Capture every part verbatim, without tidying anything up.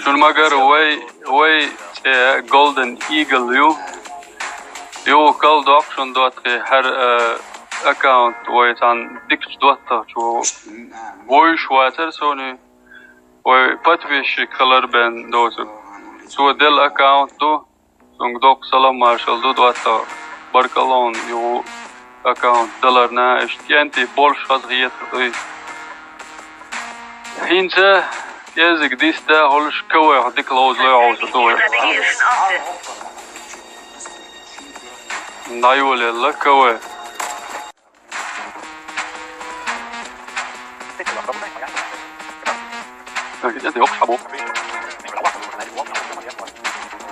Шуна магар вай, вай цӀе Golden Eagle ю. Юха кхалдоккху шуна доттагӀий хӀара, э, аккаунт вай цхьана дикачу доттагӀчо вовзаш вацара суна. Вай подписчик хилар бен доцург. Цо делла аккаунт ду. Цунга доккха салам маршалла ду, доттагӀа. Баркалла хьуна юха аккаунт даларна, иштта кӀентий болуш хазахетар дуй. ХӀинца кӀеззиг дисда хьулаш КВ-х дика ловзалой хьовсур ду вай. ДӀайолаелла КВ.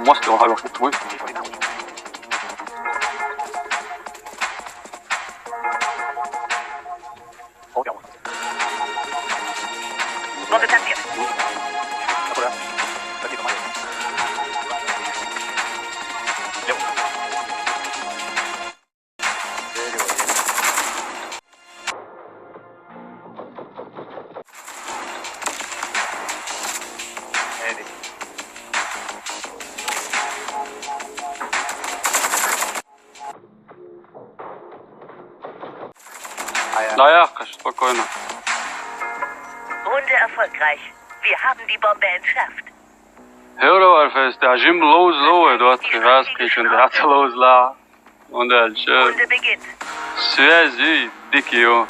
Мосто хьайош бу. ДӀаяккхаш, спокойно. Runde erfolgreich. Wir haben die Bombe entschärft. ХӀара вар фестехь жимма ловзало вай, доттагӀий, хӀаьскхичун тӀехь ца ловзалахь. ХӀунда аьлча связь дика ю.